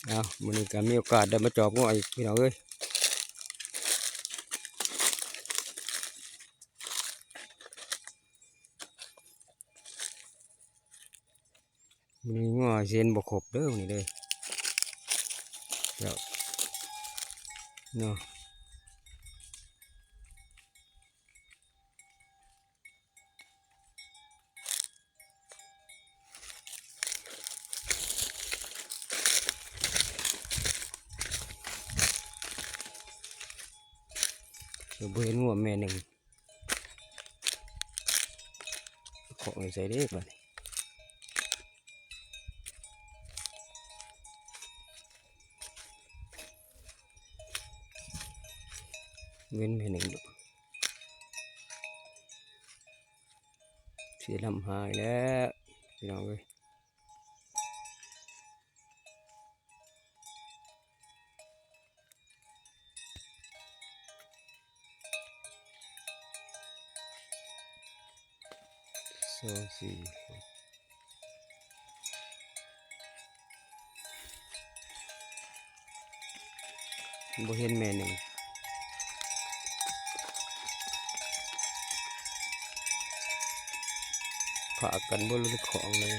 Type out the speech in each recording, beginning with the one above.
ເອົາ ມື້ນີ້ກໍມີໂອກາດໄດ້ມາຈອບງົວອີກ ພີ່ນ້ອງເອີຍ. ມື້ນີ້ງົວຊິເຫັນບໍ່ຄົບເດີມື້ນີ້ເດີ ເຈົ້າ ເນາະ. ເດີ ບໍ່ເຫັນງົວແມ່ໜຶ່ງ ຂອງຢູ່ໃສເດ້ບາດນີ້ ເຫັນແມ່ໜຶ່ງຢູ່. ເສຍນ້ຳຫາຍແລ້ວ ພີ່ນ້ອງເອີຍ. ສອງ ສີ່ ຫົກ ບໍ່ເຫັນແມ່ໜຶ່ງ ພາກັນບໍ່ລົງຂອງເລີຍ.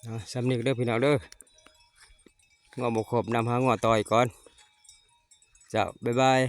ເອົາ ສ່ຳນີ້ເດີພີ່ນ້ອງເດີ ງົວບໍ່ຄົບ ນຳຫາງົວຕໍ່ອີກກ່ອນ ເຈົ້າ ບາຍບາຍ.